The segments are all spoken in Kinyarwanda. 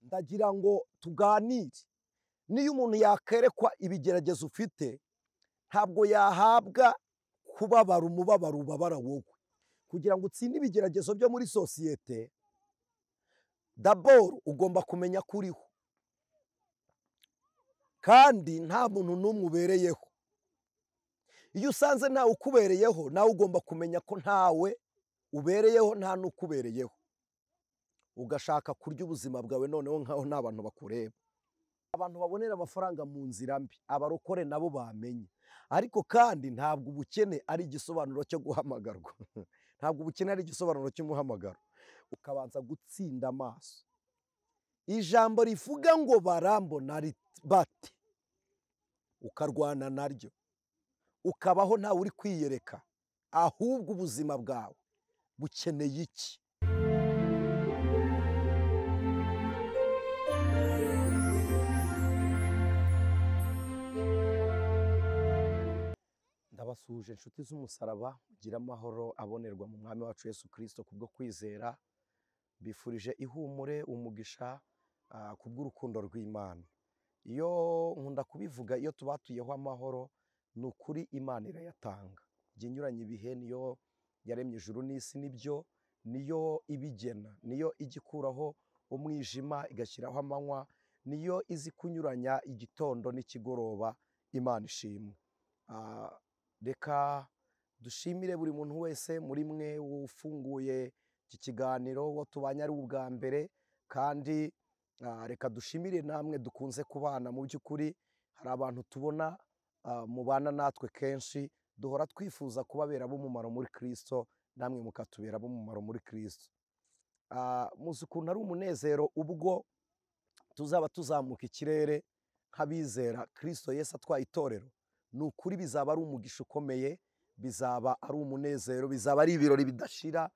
Ndagira ngo tuganire. Niyo umuntu yakerekwa ibigeragezo ufite, ntabwo yahabwa kubabara umubabaro ubabara wowe. Kugira ngo utsinde ibigeragezo byo muri sosiyete, d'abord ugomba kumenya ko uriho, kandi nta muntu n'umwe ubereyeho. Iyo usanze ntawe ukubereyeho, nawe ugomba kumenya ko ntawe ubereyeho, nta n'ukubereyeho. Ugashaka kurya ubuzima bwawe noneho nkaho nta bantu bakureba. Abantu babonera amafaranga mu nzira mbi, abarokore nabo bamenye. Ariko kandi ntabwo ubukene ari igisobanuro cyo guhamagarwa. Ntabwo ubukene ari igisobanuro cy'umuhamagaro. Ukabanza gutsinda amaso. Ijambo rivuga ngo barambona bate, ukarwana naryo, ukabaho ntawe uri kwiyereka, ahubwo ubuzima bwawe bukeneye iki? Ndabasuhuje inshuti z'umusaraba, mugira amahoro abonerwa mu mwami wacu Yesu Kristo kubwo kwizera. Bifurije ihumure, umugisha kubw'urukundo rw'Imana. Iyo nkunda kubivuga, iyo tubatuyeho amahoro, ni ukuri Imana irayatanga. Ijya inyuranya ibihe, niyo yaremye ijuru n'isi, nibyo niyo ibigena, niyo ijya ikuraho umwijima igashyiraho amanywa, niyo izi kunyuranya igitondo n'ikigoroba. Imana ishimwe. Reka dushimire buri muntu wese muri mwe ufunguye iki kiganiro, wo tubanye ari ubwa mbere, kandi reka dushimire namwe dukunze kubana. Mu by'ukuri hari abantu tubona mubana natwe kenshi, duhora twifuza kubabera b'umumaro muri Kristo, namwe mukatubera b'umumaro muri Kristo. Muzi ukuntu ari umunezero ubwo tuzaba tuzamuka ikirere nk'abizera Kristo Yesu atwaye itorero. Ni ukuri bizaba ari umugisha ukomeye, bizaba ari umunezero, bizaba ari ibirori bidashira.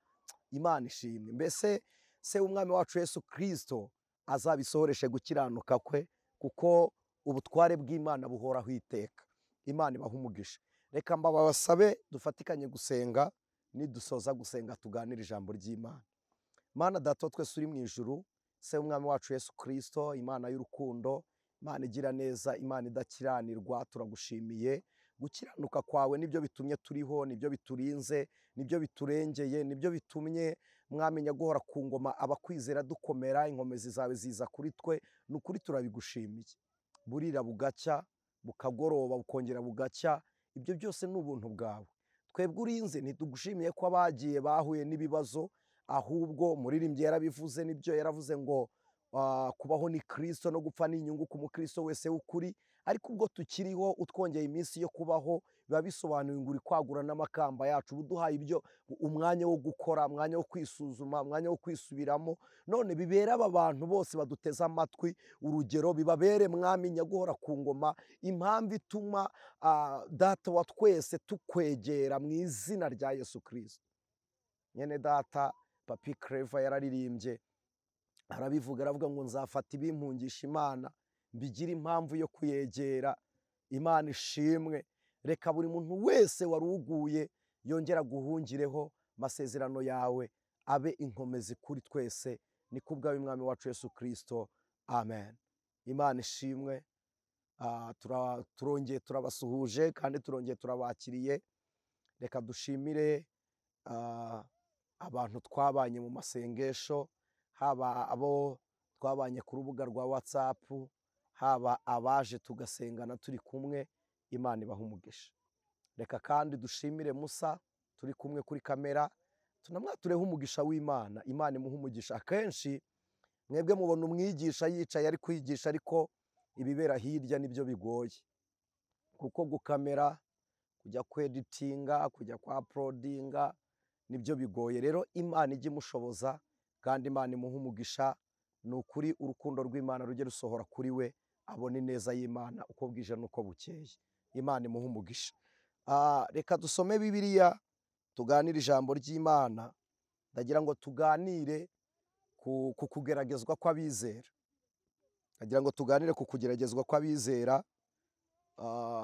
Imana ishimwe. Mbese se umwami wacu Yesu Kristo azabisohoreshe gukiranuka kwe, kuko ubutware bw'Imana buhoraho iteka. Imana ibahe umugisha. Reka mbabasabe dufatikanye gusenga, nidusoza gusenga tuganire ijambo ry'Imana. Mana Data twese uri mu ijuru, se umwami wacu Yesu Kristo, Imana y'urukundo, Imana igira neza, Imana idakiranirwa, turagushimiye. Gukiranuka kwawe nibyo bitumye turiho, nibyo biturinze, nibyo biturengeye, nibyo bitumye mwamenya guhora ku ngoma, abakwizera dukomera, inkomezi zawe ziza kuri twe. Ni ukuri turabigushimiye. Burira bugacya, bukagoroba, bukongera bugacya, ibyo byose ni ubuntu bwawe. Twebwe urinze ntitugushimiye ko abagiye bahuye n'ibibazo, ahubwo muririmbyi yarabivuze, nibyo yaravuze ngo kubaho ni Kristo no gupfa ni inyungu ku mukristo wese w'ukuri. Ariko ubwo tukiriho utwongeye iminsi yo kubaho, biba bisobanuye ngo uri kwagura n'amakamba yacu, uduhaye ibyo umwanya wo gukora, umwanya wo kwisuzuma, umwanya wo kwisubiramo. None bibera aba bantu bose baduteze amatwi urugero, bibabere mwami nyaguhora ku ngoma, impamvu ituma Data wa twese tukwegera mu izina rya Yesu Kristo. Nyene Data Papi Clever yararirimbye arabivuga, aravuga ngo nzafata ibimpungisha Imana mbigira impamvu yo kuyegera. Imana ishimwe. Reka buri muntu wese waruguye yongera guhungireho amasezerano yawe, abe inkomezi kuri twese, ni kubwawe mwami wacu Yesu Kristo, amen. Imana ishimwe. Turongeye turabasuhuje kandi turongeye turabakiriye. Reka dushimire abantu twabanye mu masengesho, haba abo twabanye ku rubuga rwa WhatsApp, haba abaje tugasengana turi kumwe. Imana ibahe umugisha. Reka kandi dushimire Musa turi kumwe kuri kamera, tunamwatureho umugisha w'Imana. Imana imuhe umugisha. Akenshi mwebwe mubona umwigisha yicaye ari kwigisha, ariko ibibera hirya nibyo bigoye, kuko gukamera, kujya kweditinga, kujya kwa uploadinga nibyo bigoye. Rero Imana ijye imushoboza kandi Imana imuhe umugisha. Ni ukuri urukundo rw'Imana rujye rusohora kuri we, abone ineza y'Imana uko bwije n'uko bukeye. Imana imuhe umugisha. Reka dusome Bibiliya, tuganire ijambo ry'Imana. Ndagira ngo tuganire ku kugeragezwa kw'abizera. Ndagira ngo tuganire ku kugeragezwa kw'abizera.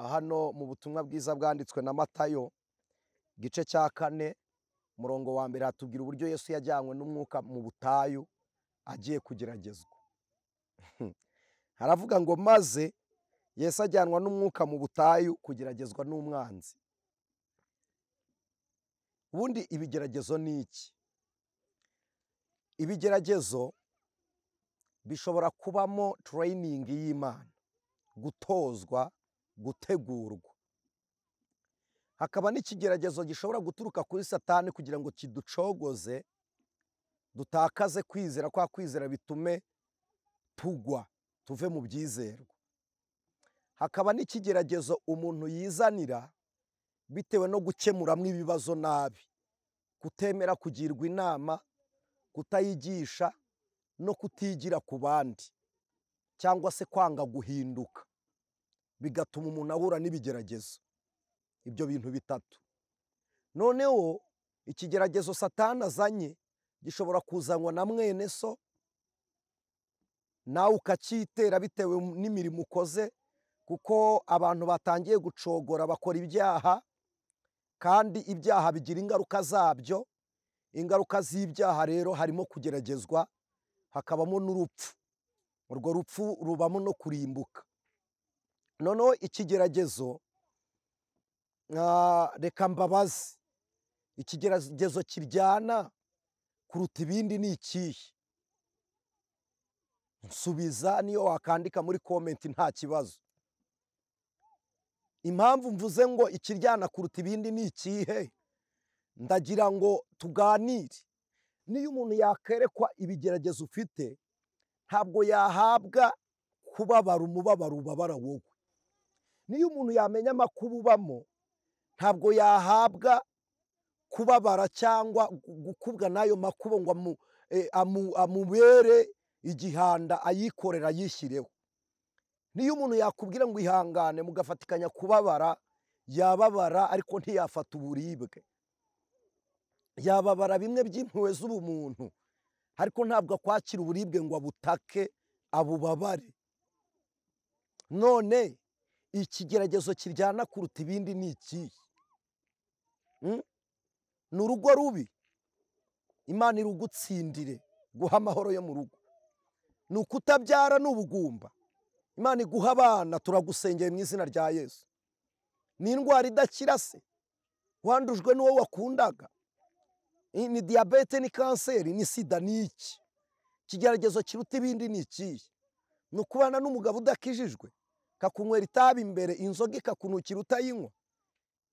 Hano mu butumwa bwiza bwanditswe na Matayo igice cya 4 murongo wa mbere, hatubwira uburyo Yesu yajyanywe n'umwuka mu butayu agiye kugeragezwa. Haravuga ngo maze Yesu ajyanwa n'umwuka mu butayu kugeragezwa n'umwanzi. Ubundi ibigeragezo ni iki? Ibigeragezo bishobora kubamo training y'Imana, gutozwa, gutegurwa. Hakaba n'ikigeragezo gishobora guturuka kuri Satani kugira ngo kiducogoze, dutakaze kwizera, kwa kwizera bitume tugwa, tuve mu byizerwa. Hakaba n'ikigeragezo umuntu yizanira bitewe no gukemuramo ibibazo nabi, kutemera kugirwa inama, kutayigisha no kutigira ku bandi, cyangwa se kwanga guhinduka, bigatuma umuntu ahura n'ibigeragezo. Ibyo bintu bitatu. Noneho ikigeragezo Satani azanye gishobora kuzanwa na mwene so, nawe ukacyitera bitewe n'imirimo ukoze, kuko abantu batangiye gucogora bakora ibyaha, kandi ibyaha bigira ingaruka zabyo. Ingaruka z'ibyaha rero harimo kugeragezwa, hakabamo n'urupfu. Urwo rupfu rubamo no kurimbuka. Noneho ikigeragezo, reka mbabaze, ikigeragezo kiryana kuruta ibindi ni ikihe? Nsubiza, niyo wakandika muri comment nta kibazo. Impamvu mvuze ngo ikiryana kuruta ibindi ni ikihe, ndagira ngo tuganire. Niyo umuntu yakerekwa ibigeragezo ufite, ntabwo yahabwa kubabara umubabaro ubabara wowe. Niyo umuntu yamenya amakuba ubamo, ntabwo yahabwa kubabara cyangwa gukubwa n'ayo makuba ngo amubere igihanda ayikorera yishyireho. Niyo umuntu yakubwira ngo ihangane mugafatikanya kubabara, yababara ariko ntiyafata uburibwe. Yababara bimwe by'impuhwe z'ubumuntu, ariko ntabwo akwakira uburibwe ngo abutake abubabare. None ikigeragezo kiryana kuruta ibindi ni ikihe? Ni urugo rubi, Imana irugutsindire guha amahoro yo mu rugo. Ni ukutabyara n'ubugumba, Imana iguha abana, turagusengeye mu izina rya Yesu. Ni indwara idakira se, wandujwe n'uwo wakundaga, ni diyabete, ni kanseri, ni sida, ni iki? Ikigeragezo kiruta ibindi ni ikihe? Ni ukubana n'umugabo udakijijwe, kakunywera itabi imbere, inzoga ikakunukira utayinywa.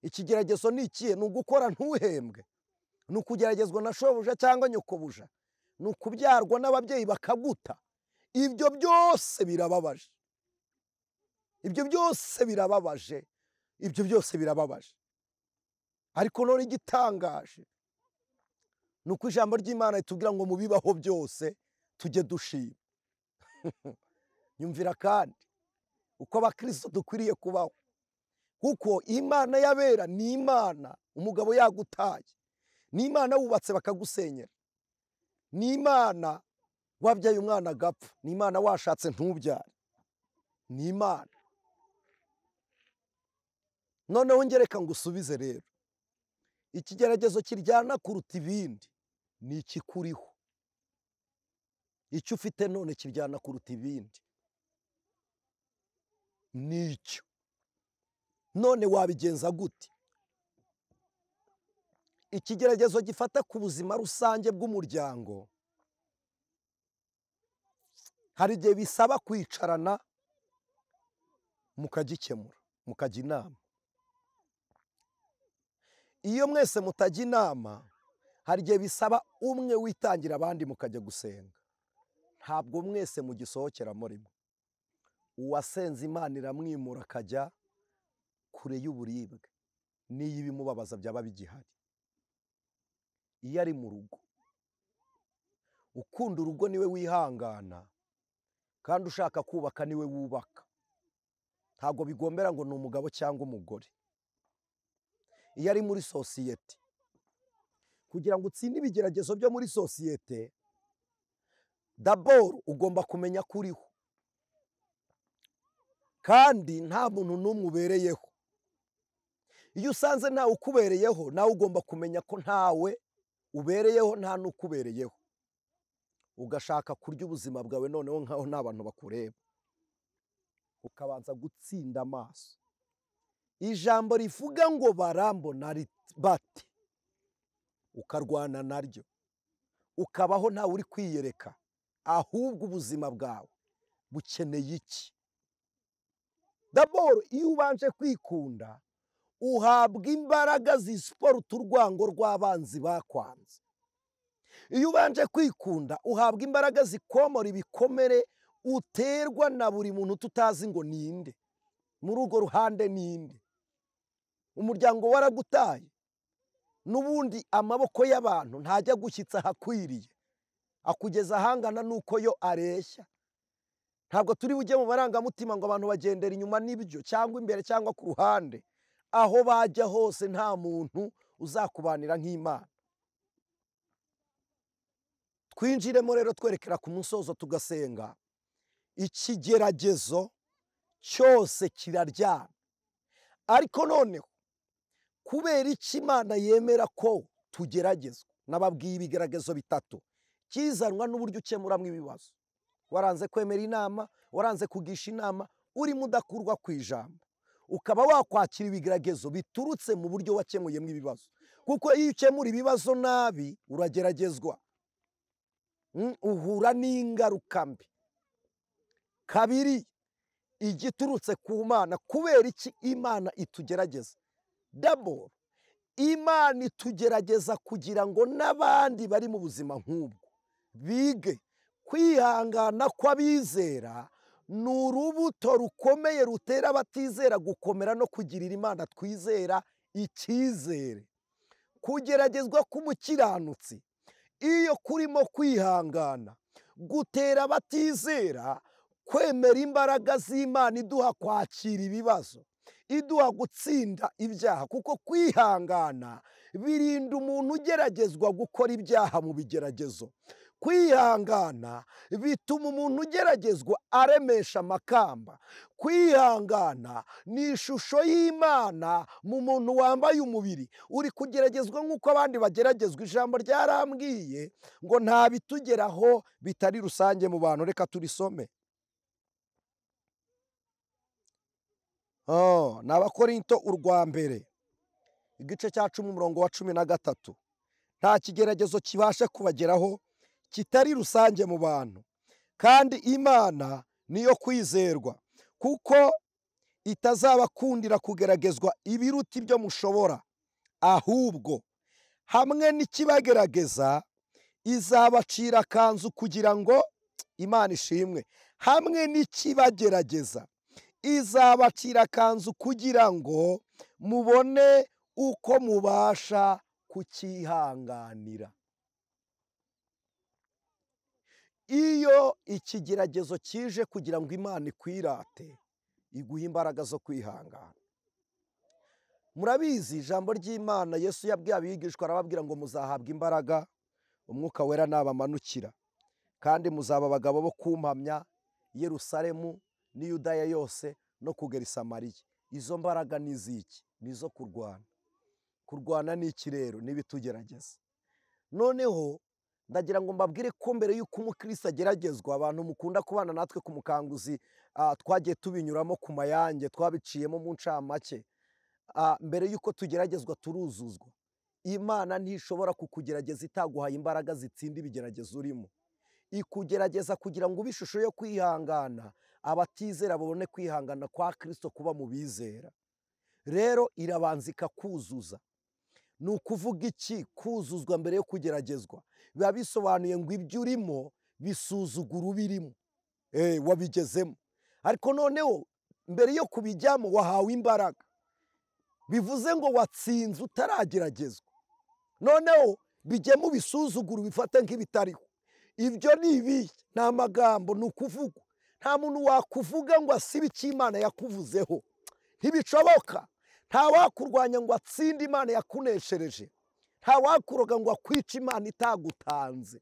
Ikigeragezo ni ikihe? Ni ugukora ntuhembwe, ni ukugeragezwa na shobuja cyangwa nyokobuja, ni ukubyarwa n'ababyeyi bakaguta. Ibyo byose birababaje, ibyo byose birababaje, ibyo byose birababaje. Ariko none igitangaje ni uko ijambo ry'Imana ritubwira ngo mu bibaho byose tujye dushima. Nyumvira kandi uko abakristo dukwiriye kubaho, kuko Imana y'abera ni Imana umugabo yagutaye, ni Imana wubatse bakagusenyera, ni Imana wabyaye umwana agapfa, ni Imana washatse ntubyare, ni Imana. Noneho ngereka ngo usubize rero, ikigeragezo kiryana kuruta ibindi ni ikikuriho. Icyo ufite none kiryana kuruta ibindi nicyo. None wabigenza gute? Ikigeragezo gifata ku buzima rusange bw'umuryango, hari igihe bisaba kwicarana mukagikemura, mukajya inama. Iyo mwese mutajya inama, hari igihe bisaba umwe witangira abandi mukajya gusenga. Ntabwo mwese mugisohokeramo rimwe. Uwasenze Imana iramwimura akajya kure y'uburibwe, n'iyo ibimubabaza byaba bigihari. Iyo ari mu rugo, ukunda urugo niwe wihangana, kandi ushaka kubaka niwe wubaka. Ntabwo bigombera ngo ni umugabo cyangwa umugore. Iyo ari muri sosiyete, kugira ngo utsinde ibigeragezo byo muri sosiyete, daboro ugomba kumenya ko uriho, kandi nta muntu n'umwe ubereyeho. Iyo usanze ntawe ukubereyeho, nawe ugomba kumenya ko ntawe ubereyeho, nta n'ukubereyeho. Ugashaka kurya ubuzima bwawe noneho nkaho nta bantu bakureba, ukabanza gutsinda amaso. Ijambo rivuga ngo barambona bate, ukarwana naryo, ukabaho ntawe uri kwiyereka, ahubwo ubuzima bwawe bukeneye iki? Daboro iyo ubanje kwikunda uhabwa imbaraga zisiporuta urwango rw'abanzi bakwanze. Iyo ubanje kwikunda uhabwa imbaraga zikomora ibikomere uterwa na buri muntu tutazi ngo ninde, muri urwo ruhande ninde. Umuryango waragutaye, n'ubundi amaboko y'abantu ntajya gushyitsa ahakwiriye, akugeza ahangana n'uko yo areshya. Ntabwo turi bujye mu marangamutima ngo abantu bagendera inyuma n'ibyo cyangwa imbere cyangwa ku ruhande. Aho bajya hose nta muntu uzakubanira nk'Imana. Twinjiremo rero twerekera ku musozo tugasenga. Ikigeragezo cyose kiraryana, ariko noneho kubera iki Imana yemera ko tugeragezwa? Nababwiye ibigeragezo bitatu kizanwa n'uburyo ukemuramo ibibazo. Waranze kwemera inama, waranze kugisha inama, urimo udakurwa ku ijambo, ukaba wakwakira ibigeragezo biturutse mu buryo wakemuyemo ibibazo. Kuko iyo ukemura ibibazo nabi urageragezwa, uhura n'ingaruka mbi. Kabiri, igiturutse ku Mana. Kubera iki Imana itugerageza? Daboro Imana itugerageza kugira ngo n'abandi bari mu buzima nk'ubwo bige kwihangana kw'abizera. Ni urubuto rukomeye rutera abatizera gukomera no kugirira Imana twizera icyizere. Kugeragezwa k'umukiranutsi iyo kurimo kwihangana gutera abatizera kwemera imbaraga z'Imana iduha kwakira ibibazo, iduha gutsinda ibyaha. Kuko kwihangana birinda umuntu ugeragezwa gukora ibyaha mu bigeragezo. Kwihangana bituma umuntu ugeragezwa aremesha amakamba. Kwihangana ni ishusho y'Imana mu muntu wambaye umubiri uri kugeragezwa nk'uko abandi bageragezwa. Ijambo ryarambwiye ngo nta bitugeraho bitari rusange mu bantu. Reka turisome. Ni Abakorinto urwa mbere igice cya 10 umurongo wa 13. Nta kigeragezo kibasha kubageraho kitari rusange mu bantu, kandi Imana niyo kwizerwa, kuko itazabakundira kugeragezwa ibiruta ibyo mushobora, ahubwo hamwe n'ikibagerageza izabacira akanzu kugira ngo Imana ishimwe. Hamwe n'ikibagerageza izabacira akanzu kugira ngo mubone uko mubasha kucyihanganira. Iyo ikigeragezo kije kugira ngo Imana ikwirate, iguha imbaraga zo kwihangana. Murabizi ijambo ry'Imana Yesu yabwiye abigishwa arababwira ngo muzahabwa imbaraga Umwuka Wera nabamanukira, kandi muzaba abagabo bo kumpamya Yerusalemu n'i Yudaya yose no kugera i Samariya. Izo mbaraga ni iziki? Ni izo kurwana. Kurwana ni iki rero? N'ibitugerageza. Noneho ndagira ngo mbabwire ko mbere y'uko umukristo ageragezwa, abantu mukunda kubana natwe ku mukanguzi, twagiye tubinyuramo ku mayange, twabiciyemo mu ncamake. Mbere y'uko tugeragezwa turuzuzwa. Imana ntishobora kukugerageza itaguhaye imbaraga zitsinda ibigeragezo urimo. Ikugerageza kugira ngo ube ishusho yo kwihangana, abatizera babone kwihangana kwa Kristo kuba mu bizera. Rero irabanza ikakuzuza. Ni ukuvuga iki? Kuzuzwa mbere yo kugeragezwa biba bisobanuye ngo ibyo urimo bisuzugura ubirimo, wabigezemo. Ariko noneho mbere yo kubijyamo wahawe imbaraga, bivuze ngo watsinze utarageragezwa. Noneho bijyemo bisuzugura, ubifate nk'ibitariho. Ibyo ni ibihe? Ni amagambo, ni ukuvugwa. Nta muntu wakuvuga ngo asibe icyo Imana yakuvuzeho, ntibishoboka. Nta wakurwanya ngo atsinde Imana yakuneshereje, nta wakuroga ngo akwice Imana itagutanze.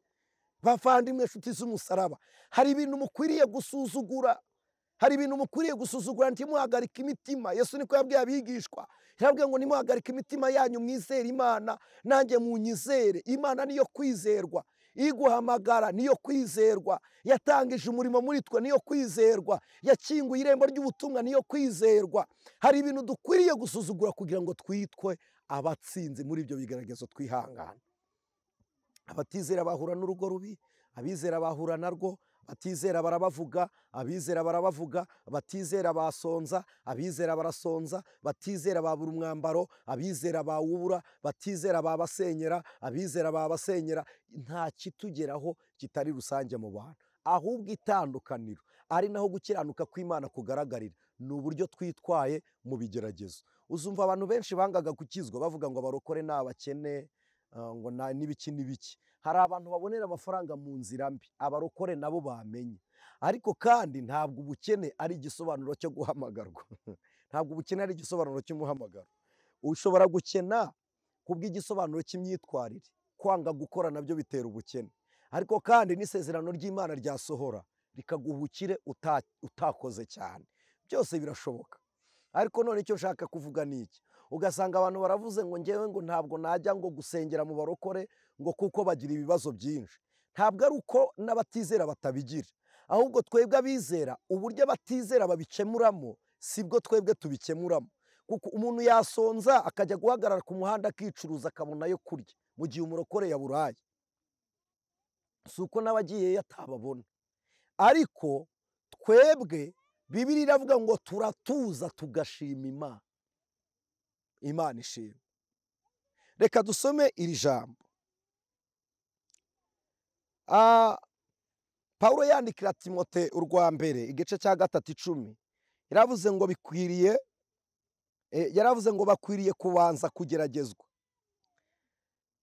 Bavandimwe nshuti z'umusaraba, hari ibintu mukwiriye gusuzugura, hari ibintu mukwiriye gusuzugura. Ntimuhagarike imitima. Yesu niko yabwiye abigishwa, yabwiye ngo nimuhagarike imitima yanyu, mwizere Imana nanjye munyizere. Imana niyo kwizerwa. Iguhamagara niyo kwizerwa, yatangije umurimo muri twe niyo kwizerwa, yakinguye irembo ry'ubutumwa niyo kwizerwa. Hari ibintu dukwiriye gusuzugura kugira ngo twitwe abatsinzi muri ibyo bigeragezo twihangana. Abatizera bahura n'urugo rubi, abizera bahura narwo, abatizera barabavuga, abizera barabavuga, abatizera basonza, abizera barasonza, batizera babura umwambaro, abizera bawubura, batizera babasenyera, abizera babasenyera. Nta kitugeraho kitari rusange mu bantu, ahubwo itandukaniro ari naho gukiranuka kw'Imana kugaragarira ni uburyo twitwaye mu bigeragezo. Uzumva abantu benshi bangaga gukizwa bavuga ngo abarokore ni abakene, ngo n'ibiki n'ibiki. Hari abantu babonera amafaranga mu nzira mbi, abarokore nabo bamenye. Ariko kandi ntabwo ubukene ari igisobanuro cyo guhamagarwa. Ntabwo ubukene ari igisobanuro cy'umuhamagaro. Ushobora gukena kubw'igisobanuro cy'imyitwarire, kwanga gukora nabyo bitera ubukene. Ariko kandi n'isezerano ry'Imana ryasohora rikaguhukire utakoze cyane, byose birashoboka. Ariko none icyo nshaka kuvuga ni iki: ugasanga abantu baravuze ngo ngewe ngo ntabwo najya ngo gusengera mu barokore ngo kuko bagira ibibazo byinshi. Ntabwo ari uko n'abatizera batabigira, ahubwo twebwe abizera uburyo abatizera babikemuramo sibwo twebwe tubikemuramo. Kuko umuntu yasonza akajya guhagarara ku muhanda akicuruza akabona ayo kurya, mu gihe umurokore yaburaye. Si uko n'abagiye yatababona, ariko twebwe Bibiliya iravuga ngo turatuza tugashima Imana. Imana ishimwe. Reka dusome iri jambo. Paulo yandikira Timote urwa mbere igice cya 3:10, yaravuze ngo bikwiriye, yaravuze ngo bakwiriye kubanza kugeragezwa,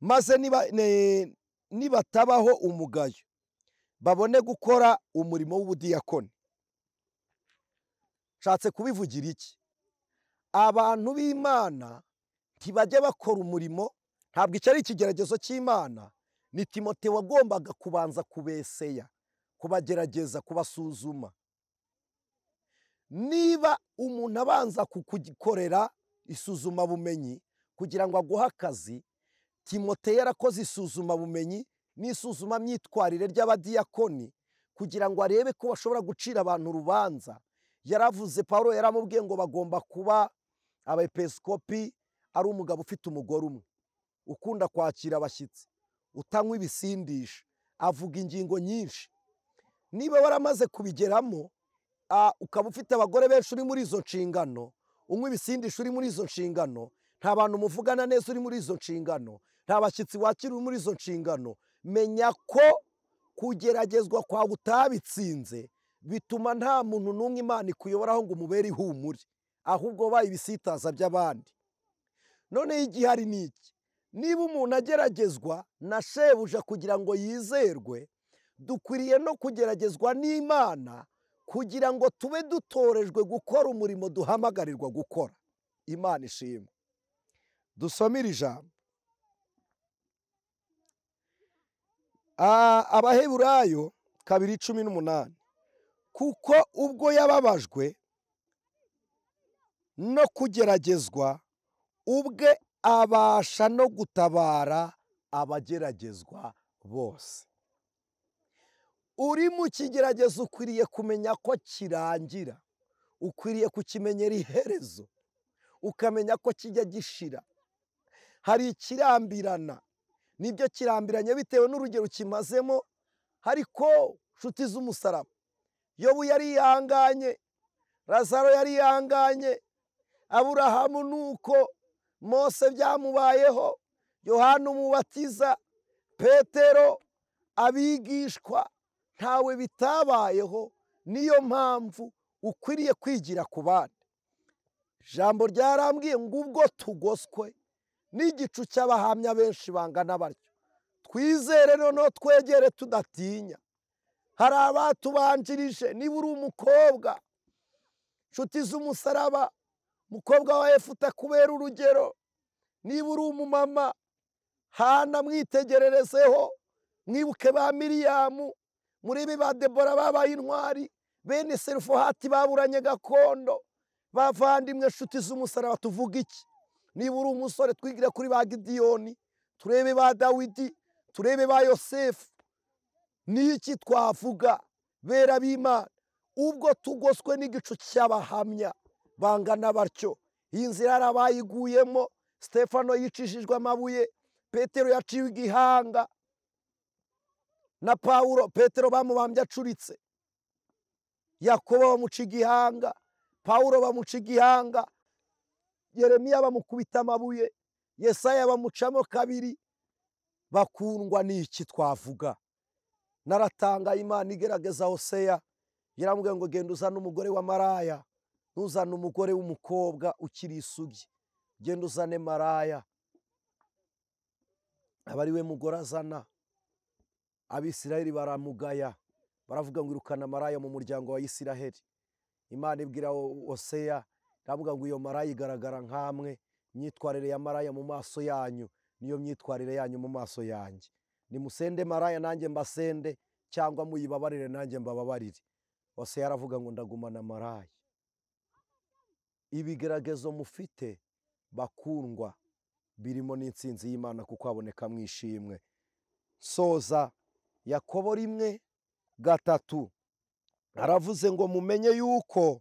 maze nibatabaho umugayo babone gukora umurimo w'ubudiyakoni. Nshatse kubivugira iki? Abantu b'Imana ntibajya bakora umurimo, ntabwo icyo ari ikigeragezo cy'Imana. Ni Timote wagombaga kubanza kubeseya, kubagerageza, kubasuzuma. Niba umuntu abanza kukugikorera isuzumabumenyi kugira ngo aguhe akazi, Timote yarakoze isuzumabumenyi n'isuzumamyitwarire ry'abadiyakoni kugira ngo arebe ko bashobora gucira abantu urubanza. Yaravuze, Paulo yaramubwiye ngo bagomba kuba abepiskopi, ari umugabo ufite umugore umwe, ukunda kwakira abashyitsi, utanywa ibisindisha, avuga ingingo nyinshi. Niba waramaze kubigeramo, ukaba ufite abagore benshi uri muri izo nshingano, unywa ibisindisha uri muri izo nshingano, nta bantu muvugana neza uri muri izo nshingano, nta bashyitsi wakira uri muri izo nshingano, menya ko kugeragezwa kwawe utabitsinze bituma nta muntu n'umwe Imana ikuyoboraho ngo umubere ihumure, ahubwo baye ibisitaza by'abandi. None igihari ni iki? Niba umuntu ageragezwa na shebuja kugira ngo yizerwe, dukwiriye no kugeragezwa n'Imana kugira ngo tube dutorejwe gukora umurimo duhamagarirwa gukora. Imana ishimwe. Dusome iri jambo. Abaheburayo 2:18. Kuko ubwo yababajwe no kugeragezwa, ubwe abasha no gutabara abageragezwa bose. Uri mu kigeragezo ukwiriye kumenya ko kirangira, ukwiriye kukimenyera iherezo, ukamenya ko kijya gishira. Hari ikirambirana, nibyo kirambiranye bitewe n'urugero kimazemo. Ariko nshuti z'umusaraba, Yobu yari yihanganye, Lazaro yari yihanganye, Aburahamu nuko, Mose byamubayeho, Yohana umubatiza, Petero, abigishwa, ntawe bitabayeho. Niyo mpamvu ukwiriye kwigira ku bandi. Ijambo ryarambwiye ngo ubwo tugoswe n'igicu cy'abahamya benshi bangana batyo, twizere noneho twegere tudatinya. Hari abatubanjirije. Niba uri umukobwa, nshuti z'umusaraba, umukobwa wa Efuta kubera urugero. Niba uri umumama, Hana mwitegererezeho, mwibuke ba Miriyamu, murebe ba Debora babaye intwari, bene Serufohati baburanye gakondo. Bavandimwe nshuti z'umusaraba, tuvuga iki? Niba uri umusore, twigire kuri ba Gidiyoni, turebe ba Dawidi, turebe ba Yosefu. Niki twavuga bera b'Imana ubwo tugoswe n'igicu cy'abahamya bangana batyo? Iyi nzira yarabayiguyemo. Stefano yicishijwe amabuye, Petero yaciwe igihanga na Pawulo. Petero bamubambye acuritse, Yakobo bamuca igihanga, Pawulo bamuca igihanga, Yeremiya bamukubita amabuye, Yesaya bamucamo kabiri. Bakundwa, niki twavuga? Naratanga Imana igerageza Hoseya, yaramubwiye ngo genda uzane umugore wa maraya, ntuzane umugore w'umukobwa ukiri isugi, genda uzane maraya. Aba ari we mugore azana. Abisiraheli baramugaya, baravuga ngo irukana maraya mu muryango wa Isiraheli. Imana ibwira Hoseya, iravuga ngo iyo maraya igaragara nkamwe, imyitwarire ya maraya mu maso yanyu niyo myitwarire yanyu mu maso yanjye. Nimusende maraya nanjye mbasende, cyangwa muyibabarire nanjye mbababarire. Hoseya aravuga ngo ndagumana maraya. Ibigeragezo mufite bakundwa birimo n'intsinzi y'Imana, kuko haboneka mwishimwe. Soza Yakobo 1:3 aravuze ngo mumenye yuko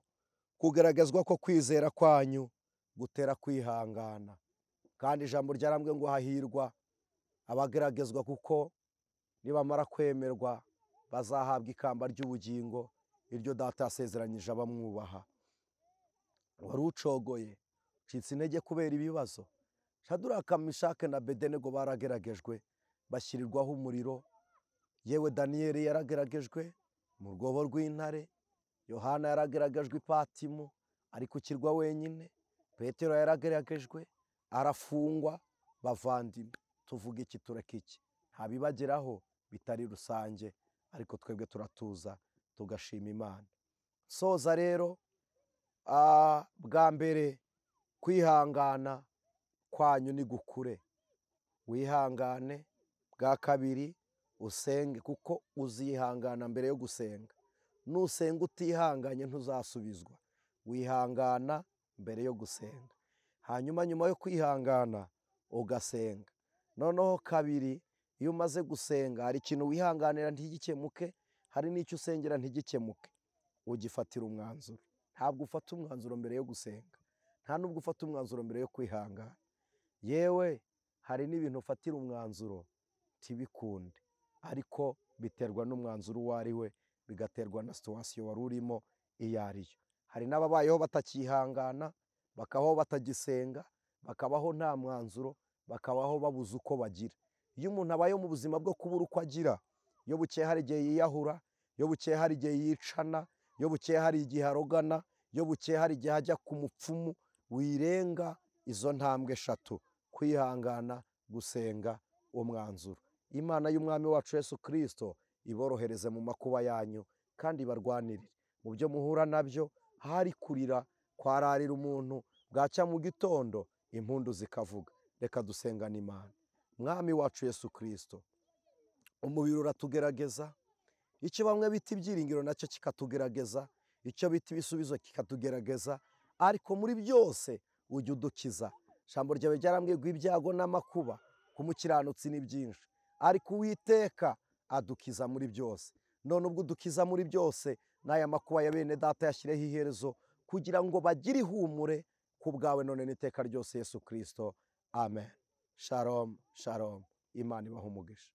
kugaragazwa ko kwizera kwanyu gutera kwihangana. Kandi ijambo ryarambwe ngo hahirwa abageragezwa, kuko nibamara kwemerwa bazahabwa ikamba ry'ubugingo, iryo data yasezeranyije abamwubaha. Wari ucogoye, ucitse intege kubera ibibazo. Shaduraka, Meshake na Abedenego barageragejwe, bashyirirwaho umuriro. Yewe Daniyeli yarageragejwe mu rwobo rw'intare, Yohana yarageragejwe i Patimo ari ku kirwa wenyine, Petero yarageragejwe arafungwa. Bavandimwe, tuvuga iki tureka iki? Nta bibageraho bitari rusange, ariko twebwe turatuza tugashima Imana. Soza rero, bwa mbere kwihangana kwanyu ni gukure, wihangane. Bwa kabiri usenge, kuko uzihangana mbere yo gusenga. Nusenga utihanganye ntuzasubizwa. Wihangana mbere yo gusenga, hanyuma nyuma yo kwihangana ugasenga. Noneho kabiri, iyo umaze gusenga hari ikintu wihanganira ntigikemuke, hari n'icyo usengera ntigikemuke, ugifatira umwanzuro. Ntabwo ufata umwanzuro mbere yo gusenga, nta nubwo ufata umwanzuro mbere yo kwihangana. Yewe hari n'ibintu ufatira umwanzuro ntibikunde, ariko biterwa n'umwanzuro uwo ari we, bigaterwa na situwasiyo wari urimo iyo ari yo. Hari n'ababayeho batakihangana, bakabaho batagisenga, bakabaho nta mwanzuro, bakabaho babuze uko bagira. Iyo umuntu abayeho mu buzima bwo kubura uko agira, iyo bukeye hari igihe yiyahura, iyo bukeye hari igihe yicana, iyo bukeye hari igihe arogana, iyo bukeye hari igihe ajya ku mupfumu. Wirenga izo ntambwe eshatu: kwihangana, gusenga, umwanzuro. Imana y'Umwami wacu Yesu Kristo iborohereze mu makuba yanyu, kandi ibarwanirire mu byo muhura nabyo. Hari kurira kwararira umuntu, bwacya mu gitondo impundu zikavuga. Reka dusengane Imana. Mwami wacu Yesu Kristo, umubiri uratugerageza, icyo bamwe bita ibyiringiro nacyo kikatugerageza, icyo bita ibisubizo kikatugerageza, ariko muri byose ujya udukiza. Ijambo ryawe ryarambwiye ngo ibyago n'amakuba ku mukiranutsi ni byinshi, ariko Uwiteka adukiza muri byose. None ubwo udukiza muri byose, n'aya makuba ya bene data yashyireho iherezo, kugira ngo bagire ihumure ku bwawe none n'iteka ryose Yesu Kristo. Amen. Shalom, shalom. Imana ibahe umugisha.